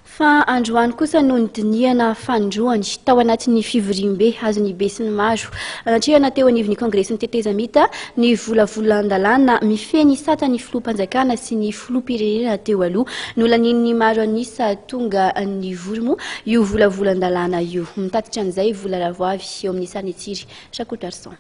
Fa androany kosa no nodinihana fanindroany tao anatin'ny fivoriambe azon'ny besinimaro anatrehana teo anivon'ny Kongresin'ny tetezamita ny volavolan-dalàna mifehy ny satan'ny filoham-panjakana sy ny filoham-pirenena teo aloha. Nolanian'ny maro an'isa tonga nivory moa io volavolan-dalàna io. Mitatitra an'izay Vola Ravoavy eo amin'ny sarin'i Tsiry Rakotoarison.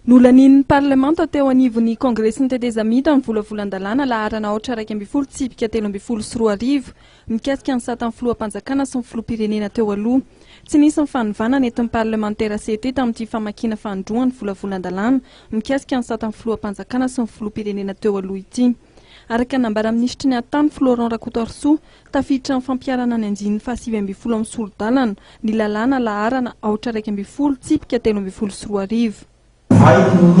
Nolanian'ny parlemanta teo anivon'ny Kongresin'ny tetezamita ny volavolan-dalàna laharana aotra 11 tsipika 2013 mikasika ny satan'ny filoham-panjakana sy ny filoham-pirenena teo aloha. Tsy nisy ny fanovana nentin'ny parlemantera CT tamin'ity famakiana fanindroany volavolan-dalàna mikasika ny satan'ny filoham-panjakana sy ny filoham-pirenena teo aloha ity. Araka ny nambaran'ny minisitry ny Atany, Florent Rakotoarisoa, tafiditra amin'ny fampiharana ny andininy faha-19 amin'ny sori-dalana ny lalàna laharana aotra 11 tsipika 2013. Vain'ny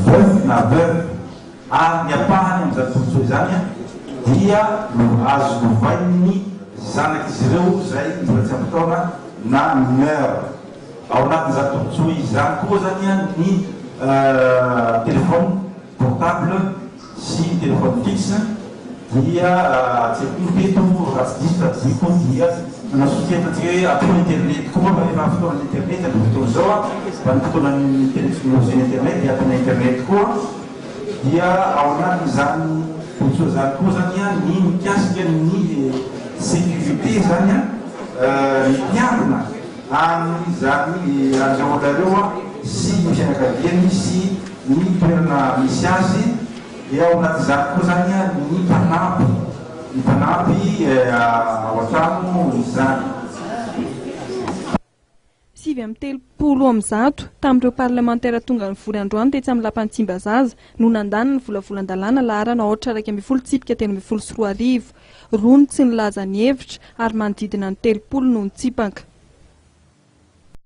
veuf na veuve ary ny ampahany amin'izany tombontsoa izany dia azo lovain'ny zanak'izy ireo izay mbola tsy ampy taona na mineur. Ao anatin'izany tombontsoa izany koa izany ny téléphone portable sy ny téléphone fixe dia tsy haiko teto raha tsy diso tadidiko dia nanao soso-kevitra antsika hoe atao internet koa fa efa fotoanan'ny internet amin'izao fotoana izao vanim-potoanan'ny teknolojia ny internet dia ataona internet koa dia ao anatin'izany tombontsoa izany koa izany ny mikasika ny sécurité izany ny mpiambina Amin'izany an'ireo olona ireo sy ny fianakaviany sy ny toerana misy azy, dia ao anatin'izany koa izany ny mpanampy, ny mpanampy ao an-trano izany. 139 tamin'ireo parlemantera tonga nivory androany tetsy amin'ny lapan'i Tsimbazaza no nandany ny volavolan-dalàna laharana aotra 11 tsipika 2013. Roa no tsy nilaza ny hevitra ary manodidina ny 30 no nitsipaka.